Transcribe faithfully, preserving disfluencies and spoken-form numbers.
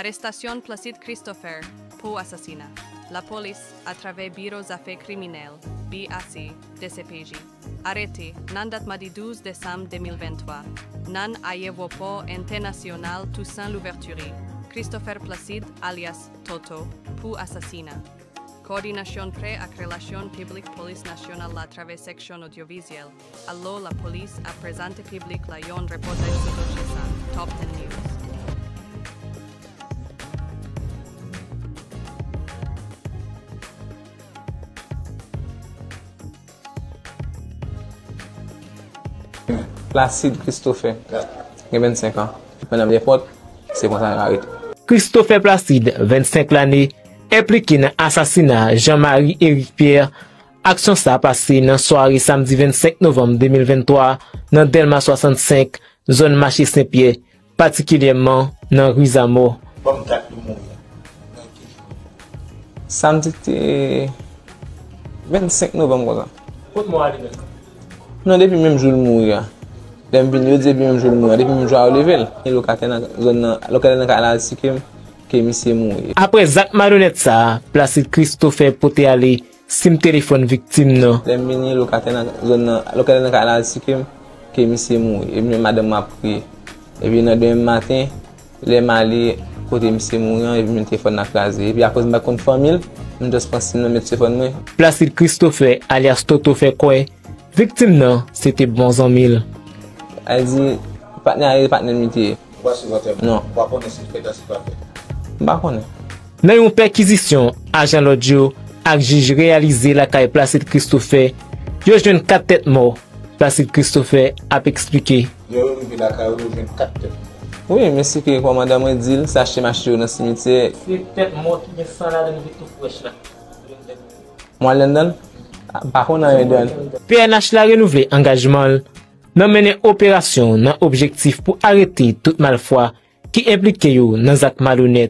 Arestasyon Placide Christopher pou asasina. Lapolis, atravè Biwo Zafè Kriminèl, B A C, D C P J, arete, nan dat madi douz desanm de mil venntwa, nan ayewopò entènasyonal Toussaint Louverture, Christopher Placide, alyas Toto, pou asasina. Kowòdinasyon Prè ak Relasyon Piblik Polis Nasyonal la atravè Seksyon Odyovizyèl, Alo, Lapolis ap prezante piblik la yon repòtaj sou dosye sa. Top ten News. Placide Christopher, gen vennsenk an. Pandan m depòt, se konsa l arete. Christopher Placide, vennsenk lane, enplike nan asasina Jean Marie Eric Pierre. Aksyon sa a pase nan sware samdi vennsenk novanm de mil venntwa nan Dèlma swasannsenk, zòn mache Senpyè, patikilyèman nan ri Zamò. Ban m dat li mouri an. Nan ki jou? Samdi te vennsenk novanm konsa. Kot mò a li menm? Non, depi menm jou l mouri a. Lè m vin, yo di depi menm jou l mouri a, depi menm jou a yo leve l. Gen lokatè nan zòn nan, lokatè nan kay la di ke, ke misye mouri. Apre zak malonèt sa a, Placide Christopher pote ale sim telefòn viktim nan. Lè m vini, lokatè nan zòn nan, lokatè nan kay la di ke, ke misye mouri. Epi menm madanm mwen ap kriye. Epi nan demen maten, lè m ale kote misye mouri an, epi menm telefòn nan kraze. Epi akoz m pa konn fanmi l, m just pran sim nan met telefòn mwen. Placide Christopher, alyas Toto, fè kwè viktim nan se te bon zanmi l. Al di, patnè a e patnè m li te ye. Ou pa swiv antèman? Non. Ou pa konnen si l fèt a si l pa fèt? M pa konnen. Nan yon pèkizisyon, ajan lòd yo ak jij reyalize lakay Placide Christopher, yo jwenn kat tèt mò. Placide Christopher ap eksplike. Lè yo rive lakay ou, yo jwenn kat tèt mò. Wi, men se ke kòmandan mwen di l, se achte m achte yo nan simityè. Se tèt mò ki gen san ladan l ki tou frèch la. Mwen al anndan l? M pa konn anyen de. P N H la renouvle angajman l nan mennen operasyon nan objektif pou arete tout malfwa ki enplike yo nan zak malonèt.